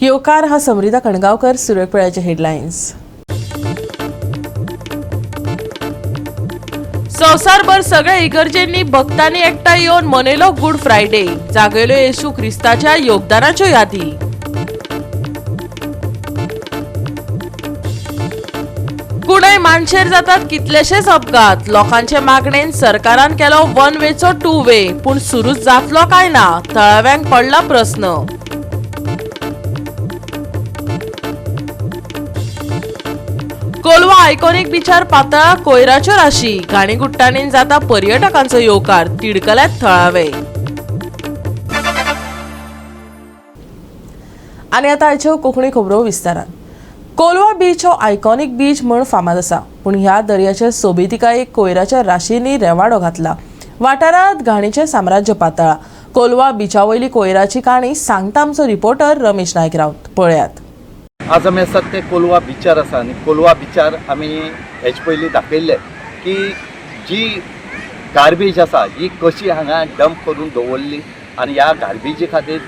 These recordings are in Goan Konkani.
येवकार हा समृद्धा कणगावकर. सुरवेक हेडलायन्स. संवसारभर सगळ्या इगर्जेंनी भक्तांनी एकठांय येवन मनयलो गुड फ्रायडे. जागयल्यो येशू क्रिस्ताच्या योगदानाच्यो यादी. कुणय मानशेर जातात कितलेशेच अपघात. लोकांचे मागणेन सरकारान केलो वन वेचो टू वे, पूण सुरूच जातलो काय ना थळाव्यांक पडला प्रस्न. कोलवा आयकॉनिक बिचार पातळा कोयराच्यो राशी. घाणीगुट्टांनी जाता पर्यटकांचो येवकार. तिडकल्यात थळावे. आनी आतां आयच्यो कोंकणी खबरो विस्तारान. कोलवा बीच हो आयकॉनिक बीच म्हूण फामाद आसा, पूण ह्या दर्याच्या सोबितिकायेक कोयराच्या राशींनी रेवाडो घातला. वाठारांत घाणीचें साम्राज्य पातळा. कोलवा बिचा वयली कोयराची काणी सांगता आमचो रिपोर्टर रमेश नायक राऊत. पळयात. आज आमी आसात ते कोलवा बिचार आसा आनी कोलवा बिचार आमी हेचे पयलीं दाखयल्लें की जी गार्बेज आसा ही कशी हांगा डंप करून दवरली आनी ह्या गार्बेजी खातीर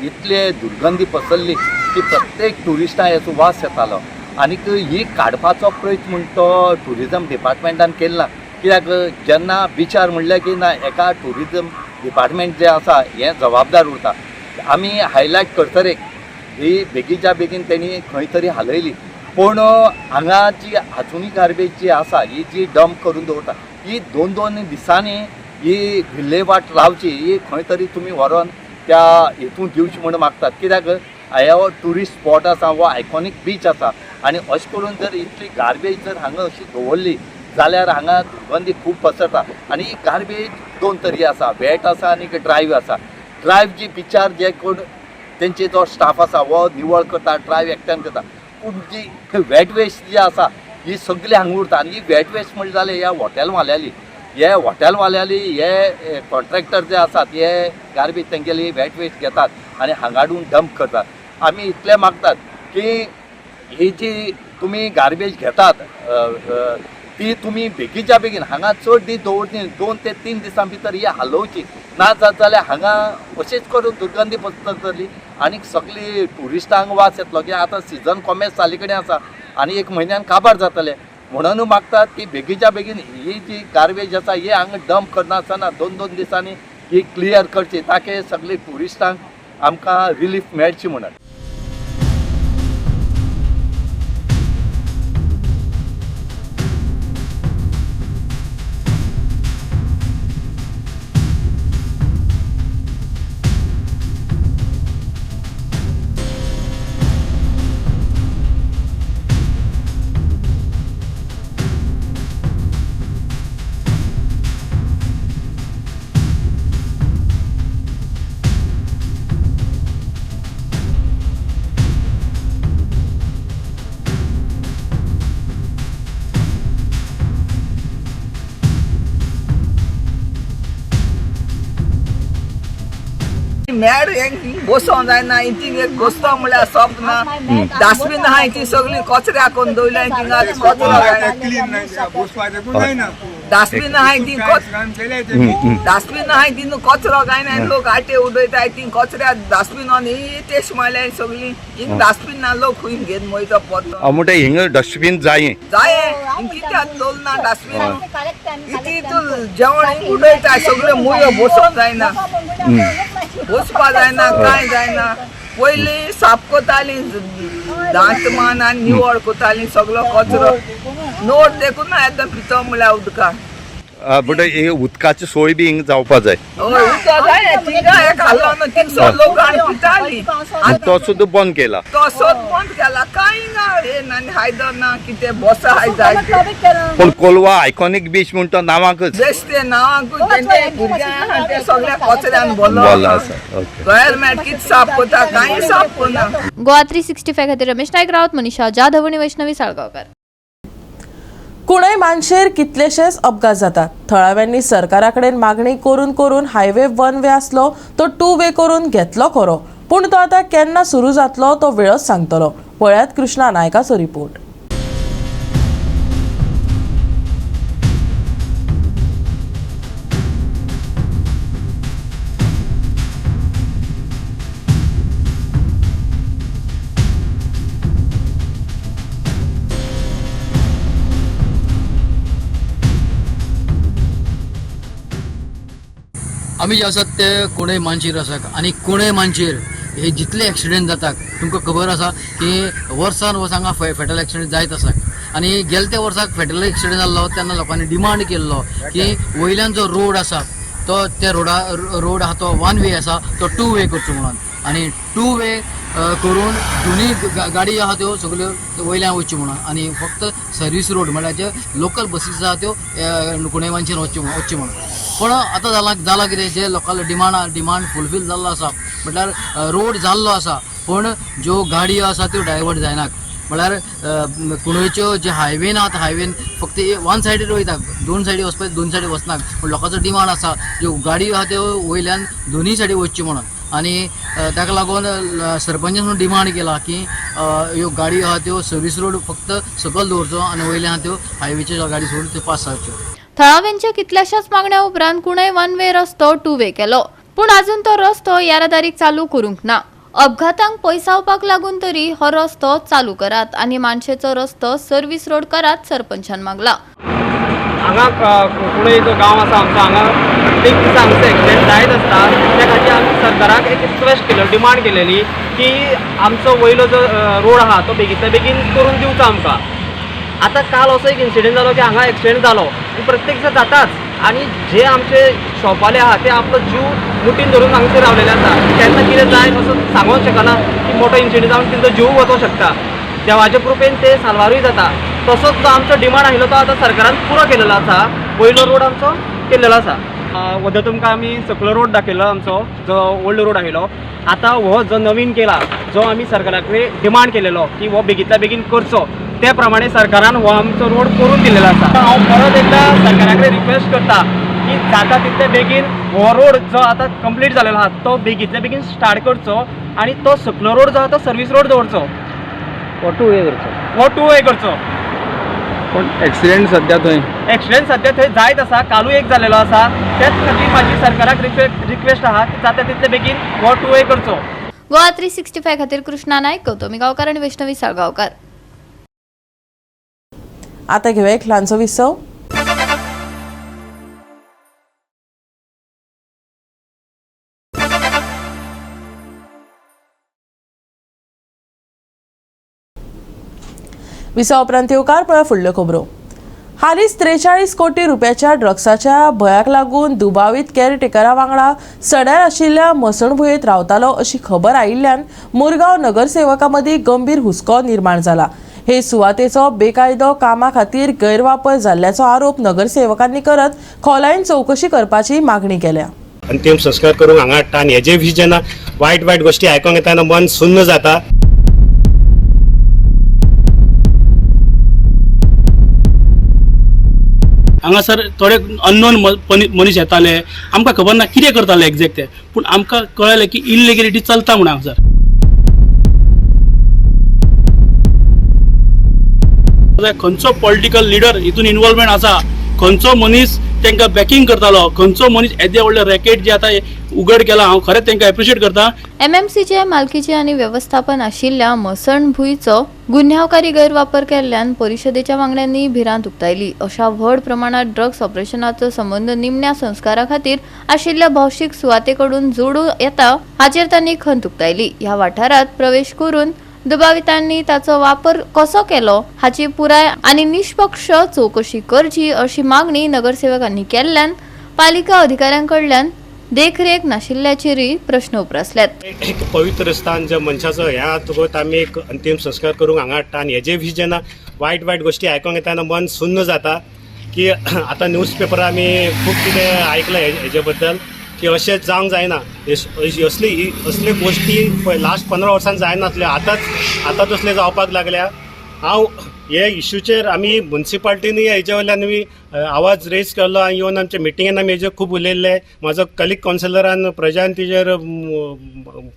इतले दुर्गंधी पसरली की प्रत्येक ट्युरिस्टां हेचो वास येतालो. आनीक ही काडपाचो प्रयत्न म्हण तो ट्युरिजम डिपार्टमेंटान केलो ना, कित्याक जेन्ना बिचार म्हणलें की ना एका ट्युरिजम डिपार्टमेंट जें आसा हें जबाबदार उरता. आमी हायलायट करतरेक ही बेगीच्या बेगीन तेणी खंय तरी हालयली, पूण हांगा जी आजुनूय गार्बेज जी आसा ही जी डंप करून दवरता ही दोन दोन दिसांनी ही विल्हेवाट रावची, ही खंय तरी तुमी व्हरोन त्या हेतून दिवची म्हूण मागतात. कित्याक हो ट्युरिस्ट स्पॉट आसा, हो आयकॉनीक बीच आसा आनी अशें करून जर इतली गार्बेज जर हांगा अशी दवरली जाल्यार हांगा दुर्गंधी खूब पसरता. आनी ही गार्बेज दोन तरी आसा, वेट आसा आनी ड्रायव आसा. ड्रायव जी बिचार जे कोण तेंचे जो स्टाफ आसा हो निवळ करता, ड्रायव एकट्यान करता, पूण जी वेट वेस्ट जी आसा ही सगळी हांगा उरता. आनी ही वेट वेस्ट म्हणल्यार जालें ह्या हॉटेलवाल्यांली, हे हॉटेलवाल्यांली हे कॉन्ट्रॅक्टर जे आसात हे गार्बेज तेंगेली वेट वेस्ट घेतात आनी हांगा हाडून डंप करतात. आमी इतलें मागतात की ही जी तुमी गार्बेज घेतात ती तुमी बेगीच्या बेगीन हांगा चड दीस दवरची, 2 ते 3 दिसां भितर ही हालोवची ना जात जाल्यार हांगा अशेंच करून दुर्गंधी पसरतली आनी सगळी ट्युरिस्टांक वास येतलो. की आतां सिजन कोमेस जाल्ले कडेन आसा आनी एक म्हयन्यान काबार जातलें, म्हणून मागतात की बेगीच्या बेगीन ही जी गार्बेज आसा ही हांगा डंप करनासतना 2-2 दिसांनी ही क्लियर करची, ताकी सगळी ट्युरिस्टांक आमकां रिलीफ मेळची म्हणून. मेड बसोंक जायना, इंतींग एक बसतो म्हणल्यार सोप ना. डस्टबीन आहाय ती सगळी कचऱ्या करून दवरल्या, थिंगा कचरो जायना. डस्टबीन आहाय ती डस्टबीन आहाय ती कचरो कांय ना, लोक आटे उडयताय ती कचऱ्या डस्टबिनान ही तेश मारल्या सगळी. हिंग डस्टबीन ना, लोक खंय घेवन वयता परतो. म्हणटा हिंगा डस्टबीन जाय जाय कित्याक दवरना डस्टबीन, इतली तूं जेवण हिंग उडयता सगळे मुयो, बसोंक जायना, बसपा जायना, कांय जायना. पयलीं साफ करताली दांत मान आनी निवळ करताली सगळो कचरो, नोट देखून ना येता पितो म्हणल्यार उदका. बट हे उदकाची सोय बी हिंगा जावपा जाय. हय उदक जाय, थिंगा एक हालो ना थिंगसो लोक आनी पिताली, तो सुद्दां बंद केला, तो सोद बंद केला, कांय ना हे ना हायदर ना कितें बसा हाय जाय. पूण कोलवा आयकॉनिक बीच म्हण तो नांवाकच बेश्टे नांवाकूच तेंचे भुरग्यां आहा ते सगळ्या कचऱ्यान भरलो आसा. गव्हर्मेंट कितें साफ करता, कांय साफ करना. गोवा 365 खातीर रमेश नायक राऊत, मनीषा जाधव आणि वैष्णवी साळगांवकर. कुणय मानशेर कितलेशेच अपघात जातात. थळाव्यांनी सरकारा कडेन मागणी करून करून हायवे वन वे आसलो तो टू वे करून घेतलो खरो, पूण तो आतां केन्ना सुरू जातलो तो वेळच सांगतलो. पळयात कृष्णा नायकाचो रिपोर्ट. आमी जे आसात ते कुंडय मानशेर आसात आनी कुंडय मानशेर हे जितले एक्सिडेंट जातात तुमकां खबर आसा की वर्सान वर्स हांगा फेटल एक्सिडेंट जायत आसात आनी गेले त्या वर्साक फेटल एक्सिडेंट जाल्लो तेन्ना लोकांनी डिमांड केल्लो की वयल्यान जो रोड आसा तो त्या रोड आहा तो वन वे आसा तो टू वे करचो म्हणून आनी टू वे करून दोनी गाडी आहा त्यो सगल्यो वयल्यान वच्च्यो म्हणून आनी फक्त सर्वीस रोड म्हणल्यार जे लोकल बसीस आहा त्यो कुंडय मानशेन वच्च्यो म्हणून. पूण आतां जालां कितें जे लोकांलो डिमांड फुलफील जाल्लो आसा म्हटल्यार रोड जाल्लो आसा पूण ज्यो गाडयो आसा त्यो डायवर्ट जायनात म्हळ्यार कुंडयच्यो जे हायवेन आहात हायवेन फक्त वन सायडीड वयता, दोन सायडी वचपाक दोन सायडी वचनात पूण लोकांचो डिमांड आसा ज्यो गाडयो आहा त्यो वयल्यान दोनूय सायडी वच्च्यो म्हणून आनी ताका लागून सरपंचान डिमांड केला की ह्यो गाडयो आहा त्यो सर्वीस रोड फक्त सकयल दवरचो आनी वयल्यान आहा त्यो हायवेच्यो गाडी सोडून त्यो पास जावच्यो. थळाव्यांच्या कितल्याशाच मागण्या उपरांत कुंडय वन वे रस्तो टू वे केलो, पूण अजून तो रस्तो येरादारीक चालू करूंक ना. अपघातांक पयसावपाक लागून तरी हो रस्तो चालू करात आनी मानशेचो रस्तो सर्वीस रोड करात सरपंचान मागला. हांगा कुंडय जो गांव आसा आमचो हांगा प्रत्येक दिसा आमचो एक्सिडेंट जायत आसता. त्या खातीर आमी सरकाराक एक रिक्वेस्ट केलो, डिमांड केलेली की आमचो वयलो जो रोड आहा तो बेगींतल्या बेगीन करून दिवचो आमकां. आतां काल असो एक इन्सिडंट जालो की हांगा एक्सिडेंट जालो आनी प्रत्येक दिसा जाताच आनी जे आमचे शॉपवाले आहा ते आपलो जीव मुठीन धरून हांगसर रावलेले आसा. केन्ना कितें जाय असो सांगूंक शकना की मोठो इन्सिडंट जावन तेंचो जीव वचोंक शकता. देवाच्या कृपेन ते साल्वारूय जाता. तसोच जो आमचो डिमांड आशिल्लो तो आतां सरकारान पुरो केलेलो आसा. वयलो रोड आमचो केल्लेलो आसा. वद्द तुमकां आमी सकलो रोड दाखयलो आमचो जो ओल्ड रोड आशिल्लो. आतां हो जो नवीन केला जो आमी सरकारा कडेन डिमांड केलेलो की हो बेगींतल्या बेगीन करचो ते प्रमाणे सरकारान हो आमचो रोड करून दिलेलो आसा. हांव परत एकदां सरकारा कडेन रिक्वेस्ट करता की जाता तितले बेगीन हो रोड जो आतां कंप्लीट जालेलो आहा तो बेगींतल्या बेगीन स्टार्ट करचो आनी तो सकलो रोड जो आहा तो सर्वीस रोड दवरचो, हो टू वे करचो, हो टू वे करचो. पूण एक्सिडेंट सद्या थंय एक्सिडेंट सद्या थंय जायत आसा. कालूय एक जालेलो आसा. त्याच खातीर म्हाजी सरकाराक रिक्वेस्ट आहा की जाता तितले बेगीन हो टू वे करचो. गोवा 365 खातीर कृष्णा नायक, गौतमी गांवकार आनी वैष्णवी साळगांवकार. आतां घेवया एक ल्हानसो विसव. विसवा उपरांत येवकार पळय फुडल्यो खबरो. हालींच 43 कोटी रुपयाच्या ड्रग्साच्या भंयाक लागून दुबावीत केअरटेकरा वांगडा सड्यार आशिल्ल्या मसणभुंयेंत रावतालो अशी खबर आयिल्ल्यान मुरगांव नगरसेवकां मदीं गंभीर हुस्को निर्माण जाला. हे सुवातेचो बेकायदो कामा खातीर गैरवापर जाल्ल्याचो आरोप नगरसेवकांनी करत खोलायेन चवकशी करपाची मागणी केल्या. अंतिम संस्कार करूंक हांगा हाडटा आनी हेजे विशीं जेन्ना वायट वायट गोश्टी आयकोंक येता तेन्ना मन सुन्न जाता. हांगासर थोडे अननोन मनीस येताले, आमकां खबर ना कितें करताले एग्जॅक्ट ते, पूण आमकां कळ्ळें की इलिगेलिटी चलता म्हूण हांगासर. खंयचो पॉलिटिकल लिडर हितून इन्वॉल्वमेंट आसा, खंयचो मनीस तांकां बॅकिंग करतालो, खंयचो मनीस येदे व्हडले रॅकेट जे आतां उगड केला, हांव खरेंच तांकां एप्रिशिएट करता. एमएमसीचे मालकीचे आनी व्यवस्थापन आशिल्ल्या मसणभुंयचो गुन्यांवकारी गैरवापर केल्ल्यान परिशदेच्या वांगड्यांनी भिरांत उक्तायली. अशा व्हड प्रमाणात ड्रग्स ऑपरेशनाचो संबंद निमण्या संस्कारा खातीर आशिल्ल्या भौशीक सुवातेकडून जोडूं येता हाचेर तांणी खंत उक्तायली. ह्या वाठारांत प्रवेश करून दुबावितांनी ताचो वापर कसो केलो हाची पुराय आनी निष्पक्ष चवकशी करची अशी मागणी नगरसेवकांनी केल्ल्यान पालिका अधिकाऱ्यांकडल्यान देखरेख नाशिल्ल्याचेरय प्रश्न उप्रासल्यात. एक पवित्र स्थान जे मनशाचो ह्या तुगत आमी एक अंतिम संस्कार करूंक हांगा हाडटा आनी हेजे विशीं जेन्ना वायट वायट गोश्टी आयकोंक येता तेन्ना मन सुन्न जाता की आतां न्यूज पेपरार आमी खूब कितें आयकलां हेजे बद्दल की अशें जावंक जायना. असली गोश्टी लास्ट 15 वर्सां जायनासल्यो, आतां तसल्यो जावपाक लागल्या. हांव हे इश्यूचेर आमी मुन्सिपाल्टीनूय हेजे वयल्यान आमी आवाज रेज केल्लो आनी येवन आमच्या मिटिंगेन आमी हेजेर खूब उलयल्ले. म्हाजो कलीग कावन्सिलरान प्रजान तेजेर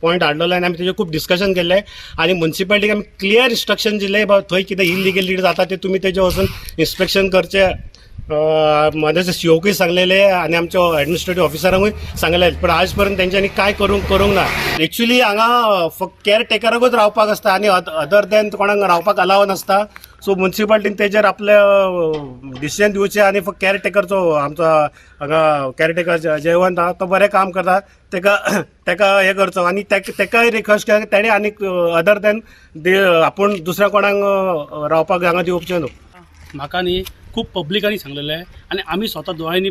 पॉयंट हाडलेलो आनी आमी तेजेर खूब डिस्कशन केल्लें आनी मुन्सिपाल्टीक आमी क्लियर इन्स्ट्रक्शन दिलें, बाबा थंय कितें इलिगलिटी जाता तें तुमी तेजेर वचून इन्स्पेक्शन करचें. म्हाज्या सीओकूय सांगलेलें आनी आमच्या एडमिनिस्ट्रेटीव ऑफिसरांकूय सांगलें, पूण आज पर्यंत तेंच्यांनी कांय करूंक ना. एक्चुली हांगा फक्त केअर टेकराकूच रावपाक आसता आनी अदर दॅन कोणाक रावपाक अलाव नासता. सो मुन्सिपाल्टीन तेजेर आपलें डिसिजन दिवचें आनी फक्त कॅरटेकर जो आमचो हांगा कॅरटेकर जयवंत आहा तो बरें काम करता, तेका तेका हें करचो आनी तेकाय रिक्वेस्ट केला तेणें आनीक अदर देन आपूण दुसऱ्या कोणाक रावपाक हांगा दिवचें न्हू. म्हाका न्ही खूब पब्लिकांनी सांगलेलें आनी आमी स्वता दोळ्यांनी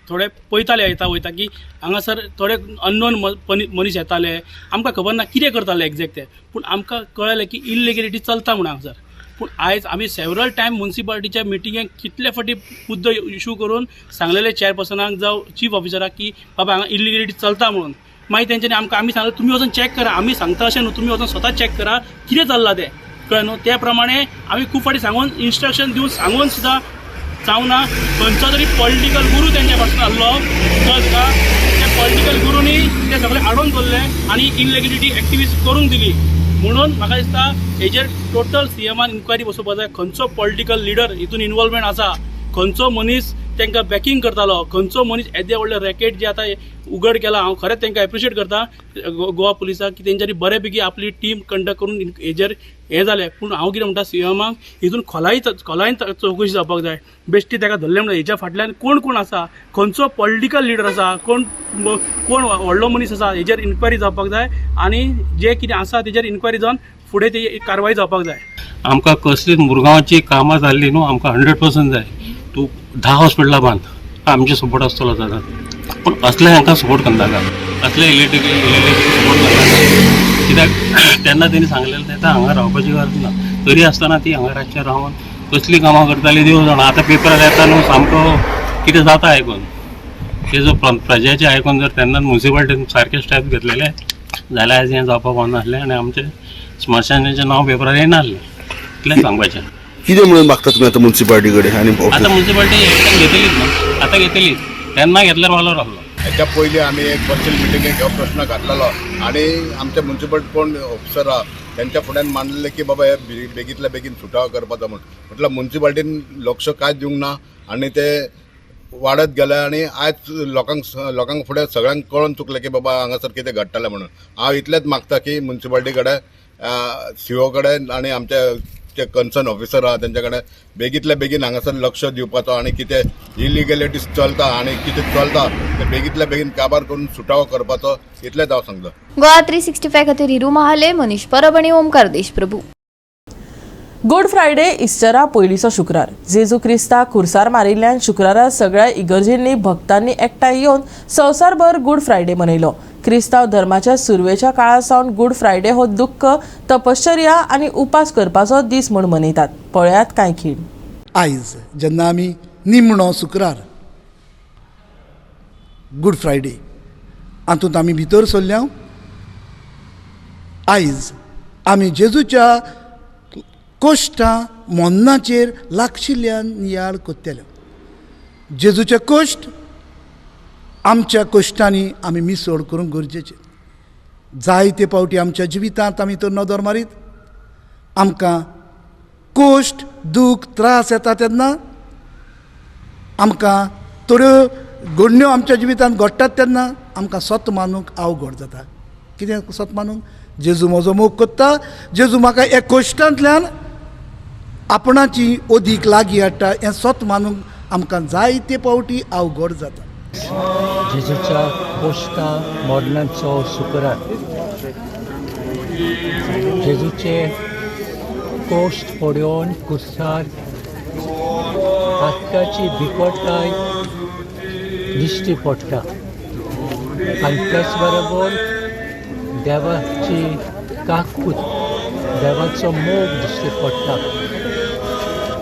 थोडे पळयताले येता वयता की हांगासर थोडे अननोन मनीस येताले, आमकां खबर ना कितें करताले एग्जॅक्ट ते, पूण आमकां कळ्ळें की इलिगेलिटी चलता म्हूण हांगासर. पूण आयज आमी सेवरल टायम मुन्सिपालिटीच्या मिटिंगेक कितले फावटी मुद्दो इशू करून सांगलेले चेअरपर्सनाक जावं चीफ ऑफिसराक की बाबा हांगा इलिगेलिटी चलता म्हणून. मागीर तेंच्यांनी आमकां आमी सांगलें तुमी वचून चॅक करा, आमी सांगता अशें न्हू, तुमी वचून स्वता चॅक करा कितें चल्लां तें, कळ्ळें न्हू. त्या प्रमाणे आमी खूब फावटी सांगून इन्स्ट्रक्शन दिवन सांगून सुद्दां जावना. खंयचो तरी पॉलिटिकल गुरू तेंच्या पासून आहलो, कळ्ळें तुका, त्या पॉलिटिकल गुरूंनी ते सगळे आडोवन दवरले आनी इनलिगलिटी एक्टिविस्ट करूंक दिली. म्हणून म्हाका दिसता हेजेर टोटल सीएमान इन्क्वायरी बसोवपाक जाय. खंयचो पॉलिटिकल लिडर हितून इनवॉल्वमेंट आसा, खंयचो मनीस तांकां बॅकींग करतालो, खंयचो मनीस येदे व्हडले रॅकेट जे आतां उगड केला, हांव खरेंच तांकां एप्रिशिएट करता गोवा पुलिसाक की तेंच्यांनी बरे पैकी आपली टीम कंडक्ट करून हेजेर हें जालें. पूण हांव कितें म्हणटा, सीएमाक हितून खोलायेन चवकशी जावपाक जाय. बेश्टी ताका धरलें म्हणून हेच्या फाटल्यान कोण कोण आसा, खंयचो पॉलिटिकल लिडर आसा, कोण कोण व्हडलो मनीस आसा, हेजेर इन्क्वायरी जावपाक जाय आनी जें कितें आसा तेजेर इन्क्वायरी जावन फुडें ती कारवाय जावपाक जाय. आमकां कसलीच मुरगांवाची कामां जाल्लीं न्हू, आमकां 100% जाय. तूं 10 हॉस्पिटलां बांद, आमचे सपोर्ट आसतलो जाता, पूण असले हांकां सपोर्ट करनाका, असले इलिगल सपोर्ट करनाका. कित्याक तेन्ना तेणी सांगलेलें तेन्ना हांगा रावपाची गरज ना, तरी आसतना ती हांगा रातच्या रावन कसलीं कामां करताली देव जाणा. आतां पेपरार येता न्हू सामको कितें जाता आयकून, तेजो प्रजाचें आयकून जर तेन्ना मुन्सिपाल्टीन सारके स्टेप घेतलेले जाल्यार आयज हें जावपाक पावनासलें आनी आमचें स्मशानाचें नांव पेपरार येनासलें. इतलें सांगपाचें. कितें म्हणून मागता तुमी आतां मुन्सिपाल्टी कडेन? आनी आतां मुन्सिपाल्टी एक्शन घेतलीच न्हू, आतां घेतलीच, तेन्ना घेतल्यार वालोर आहलो. हेच्या पयलीं आमी एक कौन्सील मिटिंगेक हो प्रश्न घातलेलो आनी आमचे मुन्सिपल कोण ऑफिसर आहा तेंच्या फुड्यान मांडलें की बाबा हे बेगींतल्या बेगीन सुटावो करपाचो म्हूण. म्हटल्यार मुन्सिपाल्टीन लक्ष कांयच दिवंक ना आनी ते वाडत गेले आनी आयज लोकांक फुडें सगळ्यांक कळोन चुकलें की बाबा हांगासर कितें घडटलें म्हणून. हांव इतलेंच मागता की मुन्सिपाल्टी कडेन, सीओ कडेन आनी आमच्या जे कन्सर्न ऑफिसर आहा तेंच्या कडेन बेगींतल्या बेगीन हांगासर लक्ष दिवपाचो आनी कितें इलिगेलिटीज चलता आनी कितें चलता तें बेगींतल्या बेगीन काबार करून सुटावो करपाचो, इतलेंच हांव सांगता. गोवा 365 खातीर हिरू महाले, मनीष परब आनी ओमकार देशप्रभू. गुड फ्रायडे इस्टरा पयलींचो शुक्रार. जेजू क्रिस्ताक खुर्सार मारिल्ल्यान शुक्रारा सगळ्या इगर्जींनी भक्तांनी एकठांय येवन संवसारभर गुड फ्रायडे मनयलो. क्रिस्तांव धर्माच्या सुरवेच्या काळा सावन गुड फ्रायडे हो दुख्ख, तपश्चर्या आनी उपास करपाचो दीस म्हूण मनयतात. पळयात कांय खीण. आयज जेन्ना आमी निमणो शुक्रार गुड फ्रायडे हातूंत आमी भितर सरल्या, आयज आमी जेजूच्या कोश्टां मोन्नाचेर लागशिल्ल्यान नियाळ करतले. जेजूचे कोश्ट आमच्या कोश्टांनी आमी मिसळ करूंक गरजेचें. जायते फावटी आमच्या जिवितांत आमी तर नदर मारीत आमकां कोश्ट, दूख, त्रास येता तेन्ना आमकां थोड्यो घडण्यो आमच्या जिवितांत घडटात तेन्ना आमकां सत मानूंक अवघड जाता. कितें सत मानूंक? जेजू म्हजो मोग करता, जेजू म्हाका एक कोश्टांतल्यान आपणाची अदीक लागीं हाडटा हें सत मानूंक आमकां जायते फावटी अवघड जाता. जेजूच्या कोश्टा मरणाचो शुक्रार, जेजूचे कोश्ट पळोवन कुर्सार पातकाची बिकटाय दिश्टी पडटा आनी त्याच बरोबर देवाची काकूत, देवाचो मोग दिश्टी पडटा.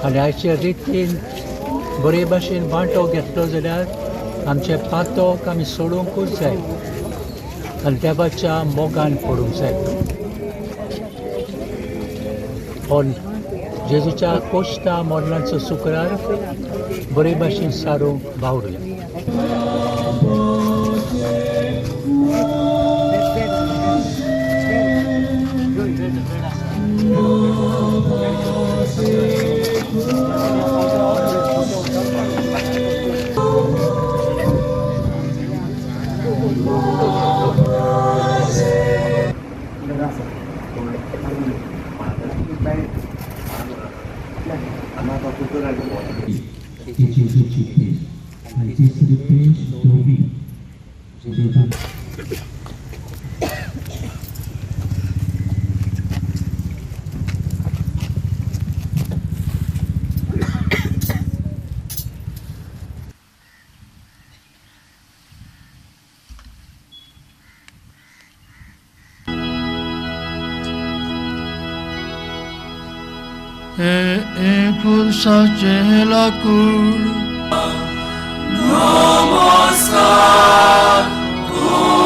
आनी आयचे रितीन बरे भाशेन वांटो घेतलो जाल्यार आमचें पातक आमी सोडूंकूच जाय आनी देवाच्या मोगान पडूंक जाय. पूण जेजूच्या कोश्टा मरणाचो शुक्रार बरे भाशेन सारूंक वावरुया. खुर्साचें लाकूड नमस्कार करुया.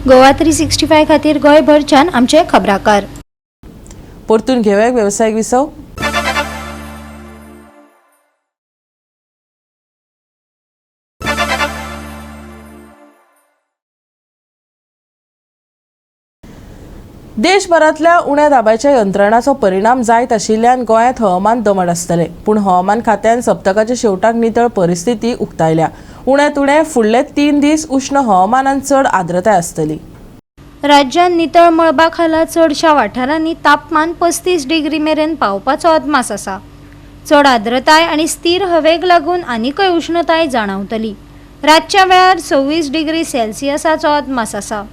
गोवा 365 खातीर गोंयभरच्यान आमचे खबराकार. परतून घेवया वेवसायीक विसव. देशभरांतल्या उण्या दाबाच्या यंत्रणाचो परिणाम जायत आशिल्ल्यान गोंयांत हवामान दमट आसतलें. पूण हवामान खात्यान सप्तकाच्या शेवटाक नितळ परिस्थिती उक्तायल्या. उण्यांत उणें फुडले 3 दीस उश्ण हवामानान चड आर्द्रताय आसतली. राज्यांत नितळ मळबा खाला चडशा वाठारांनी तापमान 35 डिग्री मेरेन पावपाचो अदमास आसा. चड आर्द्रताय आनी स्थिर हवेक लागून आनीकय उश्णताय जाणवतली. रातच्या वेळार 26 डिग्री सेल्सियसाचो अदमास आसा.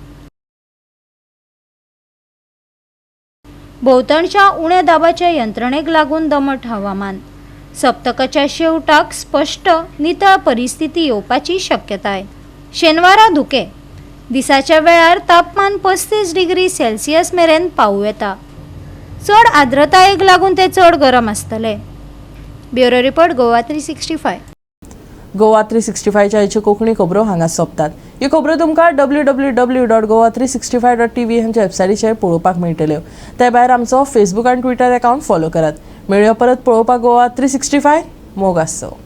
भोंवतणच्या उण्या दाबाच्या यंत्रणेक लागून दमट हवामान. सप्तकाच्या शेवटाक स्पश्ट नितळ परिस्थिती येवपाची शक्यताय. शेनवारा धुके. दिसाच्या वेळार तापमान 35 डिग्री सेल्सियस मेरेन पावूं येता. चड आर्द्रतायेक लागून ते चड गरम आसतले. Bureau report, Goa 365. Goa 365च्या आयच्यो कोंकणी खबरो हांगा सोंपतात. ह्यो खबरो तुमकां www.goa365.tv आमच्या वेबसायटीचेर पळोवपाक मेळटल्यो. ते भायर आमचो फेसबूक आनी ट्विटर अकावंट फॉलो करात. मेळया परत पळोवपाक गोवा 365. मोग आसचो.